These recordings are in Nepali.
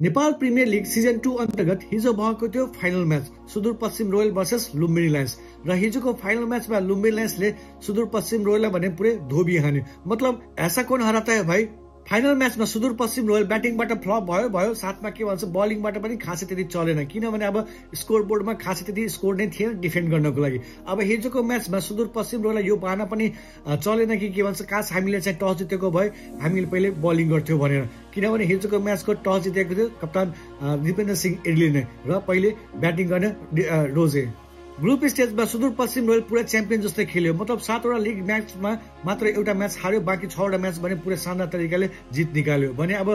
नेपाल प्रिमियर लिग सिजन 2 अन्तर्गत हिजो भएको थियो final match Sudurpashchim royal versus Lumbini lions र हिजोको फाइनल म्याचमा लुम्बिनी लायन्सले सुदूरपश्चिम रोयललाई भने पुरै धोबी हान्यो। मतलब ऐसा कौन हराता है भाई। फाइनल म्याचमा सुदूरपश्चिम रोयल ब्याटिङबाट फ्लप भयो साथमा के भन्छ बलिङबाट पनि खासै त्यति चलेन, किनभने अब स्कोर बोर्डमा खासै त्यति स्कोर नै थिएन डिफेन्ड गर्नको लागि। अब हिजोको म्याचमा सुदूरपश्चिम रोयललाई यो बहाना पनि चलेन कि के भन्छ काश हामीले चाहिँ टस जितेको भए हामीले पहिले बलिङ गर्थ्यौँ भनेर, किनभने हिजोको म्याचको टस जितेको थियो कप्तान दिपेन्द्र सिंह एडली नै र पहिले ब्याटिङ गर्ने रोजे। ग्रुप स्टेजमा सुदूरपश्चिम रोयल पुरा च्याम्पियन जस्तै खेल्यो। मतलब 7वटा लिग म्याचमा मात्र एउटा म्याच हार्यो, बाँकी 6वटा म्याच भने पुरै शानदार तरिकाले जित निकाल्यो। भने अब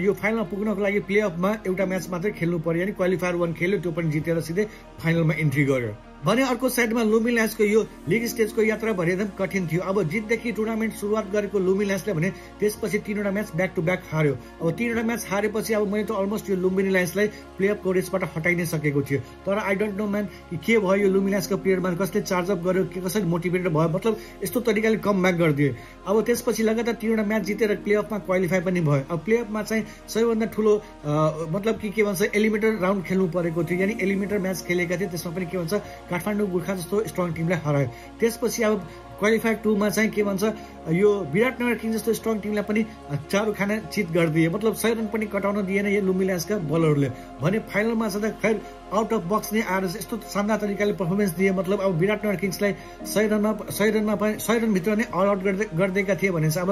यो फाइनलमा पुग्नको लागि प्लेअफमा एउटा म्याच मात्रै खेल्नु पर्यो, यानी क्वालिफायर 1 खेल्यो, त्यो पनि जितेर सिधै फाइनलमा इन्ट्री गर्यो। भने अर्को साइडमा लुम्बिनी लायन्सको यो लिग स्टेजको यात्रा भने एकदम कठिन थियो। अब जितदेखि टुर्नामेन्ट सुरुवात गरेको लुम्बिनी लायन्सले भने त्यसपछि 3वटा म्याच ब्याक टु ब्याक हार्यो। अब 3वटा म्याच हारेपछि अब मैले त अलमोस्ट यो लुम्बिनी लायन्सलाई प्लेअफको रेसबाट हटाइ नै सकेको थियो। तर आई डोन्ट नो म्यान के भयो यो लुम्बिनी लायन्सको प्लेयरमा, कसले चार्ज अप गर्यो, के कसरी मोटिभेटेड भयो, मतलब यस्तो तरिकाले कम ब्याक गरिदिए। अब त्यसपछि लगातार 3वटा म्याच जितेर प्लेअफमा क्वालिफाई पनि भयो। अब प्लेअफमा चाहिँ सबैभन्दा ठुलो मतलब के भन्छ एलिमिनेटर राउन्ड खेल्नु परेको थियो, यानी एलिमिनेटर म्याच खेलेका थिए। त्यसमा पनि के भन्छ काठमाडौँ गोर्खा जस्तो स्ट्रङ टिमलाई हरायो। त्यसपछि अब क्वालिफायर 2 मा चाहिँ के भन्छ यो विराटनगर किङ जस्तो स्ट्रङ टिमलाई पनि चारो खाना चित गरिदिए। मतलब 100 रन पनि कटाउन दिएन यो लुम्बिनी लायन्सका बलरले। भने फाइनलमा जाँदा खैर आउट अफ बक्स नै आएर यस्तो शानदार तरिकाले पर्फर्मेन्स दिए। मतलब अब विराटनगर किङ्सलाई 100 रनभित्र नै अल आउट गरिदिएका थिए भने चाहिँ अब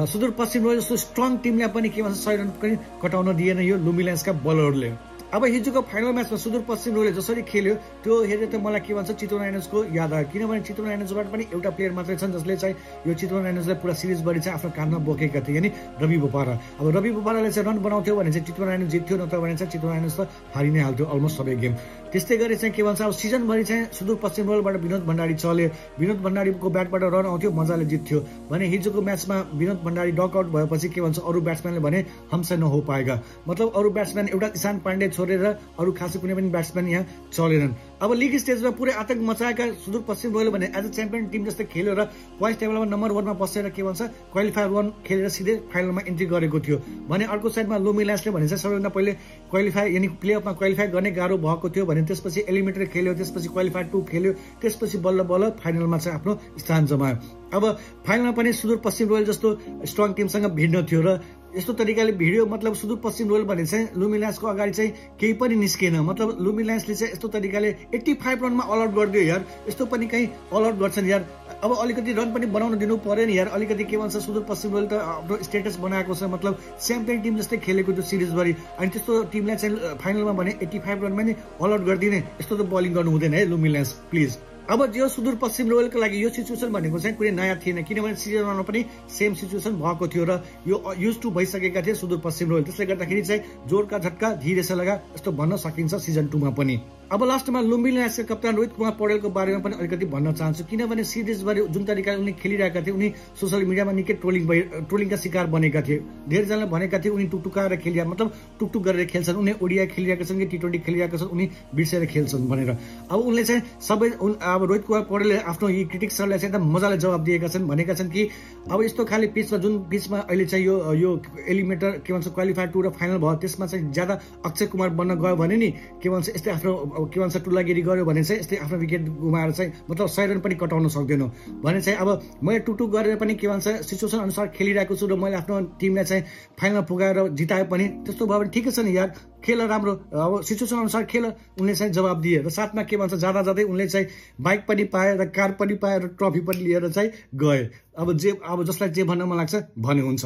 सुदूरपश्चिम रोयल जस्तो स्ट्रङ टिमलाई पनि के भन्छ 100 रन पनि कटाउन दिएन यो लुम्बिनी लायन्सका बलरले। अब हिजोको फाइनल म्याचमा सुदूरपश्चिम रोयलले जसरी खेल्यो त्यो हेरेर त मलाई के भन्छ चितवन राइनर्सको याद आयो, किनभने चितवन राइनर्सबाट पनि एउटा प्लेयर मात्रै छन् जसले चाहिँ यो चितवन राइनर्सलाई पुरा सिरिजभरि चाहिँ आफ्नो काँधमा बोकेका थिए, यानी रवि बोपारा। अब रवि बोपाराले चाहिँ रन बनाउँथ्यो भने चाहिँ चितवन राइनर्स जित्थ्यो, नत्र भने चाहिँ चितवन राइनर्स त हारि नै हाल्थ्यो अलमोस्ट सबै गेम। त्यस्तै गरी चाहिँ के भन्छ अब सिजनभरि चाहिँ सुदूरपश्चिम रोयलबाट विनोद भण्डारी चल्यो, विनोद भण्डारीको ब्याटबाट रन आउँथ्यो, मजाले जित्थ्यो। भने हिजोको म्याचमा विनोद भण्डारी डकआउट भएपछि के भन्छ अरू ब्याट्सम्यानले भने हमसे नहो पाएगा। मतलब अरू ब्याट्सम्यान एउटा ईशान पाण्डे छोडेर अरू खासै कुनै पनि ब्याट्सम्यान यहाँ चलेनन्। अब लिग स्टेजमा पुरै आतंक मचाएका सुदूरपश्चिम रोयल भने एज अ च्याम्पियन टिम जस्तै खेल्यो र पोइन्ट टेबलमा नम्बर 1 मा बसेर के भन्छ क्वालिफायर 1 खेलेर सिधै फाइनलमा इन्ट्री गरेको थियो। भने अर्को साइडमा लुम्बिनी लायन्सले भने चाहिँ सबैभन्दा पहिले क्वालिफाई यानी प्लेअफमा क्वालिफाई गर्ने गाह्रो भएको थियो। भने त्यसपछि एलिमिनेटर खेल्यो, त्यसपछि क्वालिफायर 2 खेल्यो, त्यसपछि बल्ल बल्ल फाइनलमा चाहिँ आफ्नो स्थान जमायो। अब फाइनलमा पनि सुदूरपश्चिम रोयल जस्तो स्ट्रङ टिमसँग भिड्न थियो र यस्तो तरिकाले भिडियो। मतलब सुदूरपश्चिम रोयल भने चाहिँ लुम्बिनी लायन्सको अगाडि चाहिँ केही पनि निस्केन। मतलब लुम्बिनी लायन्सले चाहिँ यस्तो तरिकाले 85 रनमा अल आउट गरिदियो यार, यस्तो पनि कहीँ अल आउट गर्छन् यार। अब अलिकति रन पनि बनाउन दिनु पर्यो नि यार, अलिकति के भन्छ सुदूरपश्चिम रोयल त आफ्नो स्टेटस बनाएको छ, मतलब च्याम्पियन टिम जस्तै खेलेको थियो सिरिजभरि, अनि त्यस्तो टिमलाई चाहिँ फाइनलमा भने 85 रनमा नै अल आउट गरिदिने, यस्तो त बलिङ गर्नु हुँदैन है लुम्बिनी लायन्स प्लिज। अब यो सुदूरपश्चिम रोयलको लागि यो सिचुएसन भनेको चाहिँ कुनै नयाँ थिएन, किनभने सिजन 1मा पनि सेम सिचुएसन भएको थियो र यो युज टु भइसकेका थिए सुदूरपश्चिम रोयल। त्यसले गर्दाखेरि चाहिँ जोरका झट्का धीरे से लगा यस्तो भन्न सकिन्छ सिजन 2 मा पनि। अब लास्टमा लुम्बिनी लायन्सका कप्तान रोहित कुमार पौडेलको बारेमा पनि अलिकति भन्न चाहन्छु, किनभने सिरिजभरि जुन तरिकाले उनी खेलिरहेका थिए उनी सोसियल मिडियामा निकै ट्रोलिङका शिकार बनेका थिए। धेरैजनाले भनेका थिए उनी टुकटुकाएर खेलिया, मतलब टुकटुक गरेर खेल्छन्, उनी ओडिया खेलिरहेका छन् कि T20 खेलिरहेका छन् उनी बिर्सेर खेल्छन् भनेर। अब उनले चाहिँ सबै अब रोहित कुमार पौडेलले आफ्नो यी क्रिटिक्सहरूलाई चाहिँ एकदम मजाले जवाब दिएका छन्, भनेका छन् कि अब यस्तो खाले पिचमा जुन पिचमा अहिले चाहिँ यो एलिमिनेटर के भन्छ क्वालिफायर 2 र फाइनल भयो त्यसमा चाहिँ ज्यादा अक्षय कुमार बन्न गयो भने नि के भन्छ यस्तै आफ्नो के भन्छ टुलागिरी गर्यो भने चाहिँ यस्तै आफ्नो विकेट गुमाएर चाहिँ मतलब 100 रन पनि कटाउन सक्दैनौ भने चाहिँ अब मैले टुकटुक गरेर पनि के भन्छ सिचुएसन अनुसार खेलिरहेको छु र मैले आफ्नो टिमलाई चाहिँ फाइनलमा पुगाएर जिताए पनि त्यस्तो भयो भने ठिकै छ नि यार, खेल राम्रो, अब सिचुएसन अनुसार खेल, उनले चाहिँ जवाब दिए। र साथमा के भन्छ जाँदा जाँदै उनले चाहिँ बाइक पनि पाए र कार पनि पाए र ट्रफी पनि लिएर चाहिँ गए। अब जसलाई जे भन्न मन लाग्छ भने हुन्छ।